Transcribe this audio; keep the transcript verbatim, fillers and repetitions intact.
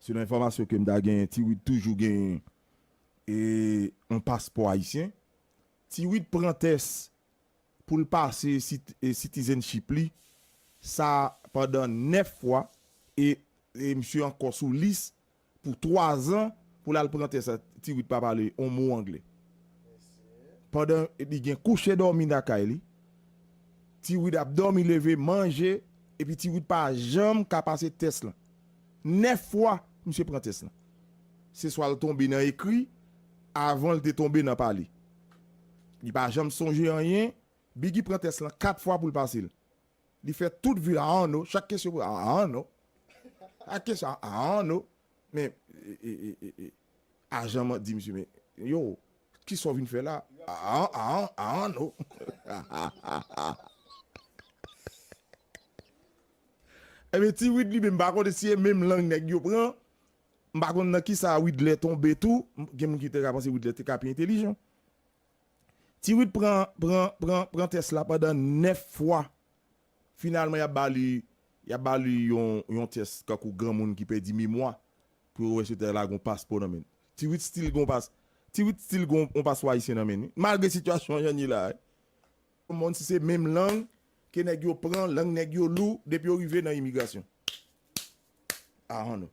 Selon enfòmasyon ke m ta genyen, Tiwit toujou genyen e yon paspò ayisyen. Tiwit pran tès pou l pase sit- e citizenship li, sa pandan nèf fwa, e, e misye ankò sou lis pou twa zan pou l al pran tès la. Tiwit pa pale yon mo anglè. Pandan li gen kouche dòmi lakay li, Tiwit ap dòmi leve, manje, epi Tiwit pa janm ka pase tès lan. Nèf fwa, misye pran tès lan. Se swa l tonbe nan ekri, avan l te tonbe nan pale. Li pa janm sonje anyen. Biggie pran tès lan kat fwa pou l pase l. Li fè tout vi l, I don't know. Chak kesyon pou I don't know. Chak kesyon, I don't know. Men, e, e, e, e, e, ajan m di misye, men, yo, kisa w vin fè la? I don't, I don't, I don't know. Ebyen, Tiwit li menm, m pa konnen si e menm lang nèg yo pran. M pa konn nan kisa Widlè tonbe tou. Gen moun ki te ka panse Widlè te ka pi entelijan. Tiwit pran, pran, pran, pran tès la pandan nèf fwa. Finalman, y ap ba li, y ap ba li yon, yon tès kankou granmoun ki pèdi memwa pou yo wè si yo te lage yon paspò nan men l. Tiwit still gon pas, Tiwit still gon yon paspò ayisyen nan men li. Malgre sitiyasyon an jan l ye la, wi. Moun si se menm lang ke nèg yo pran, lang nèg yo lou, depi yo rive nan imigrasyon. I don't know.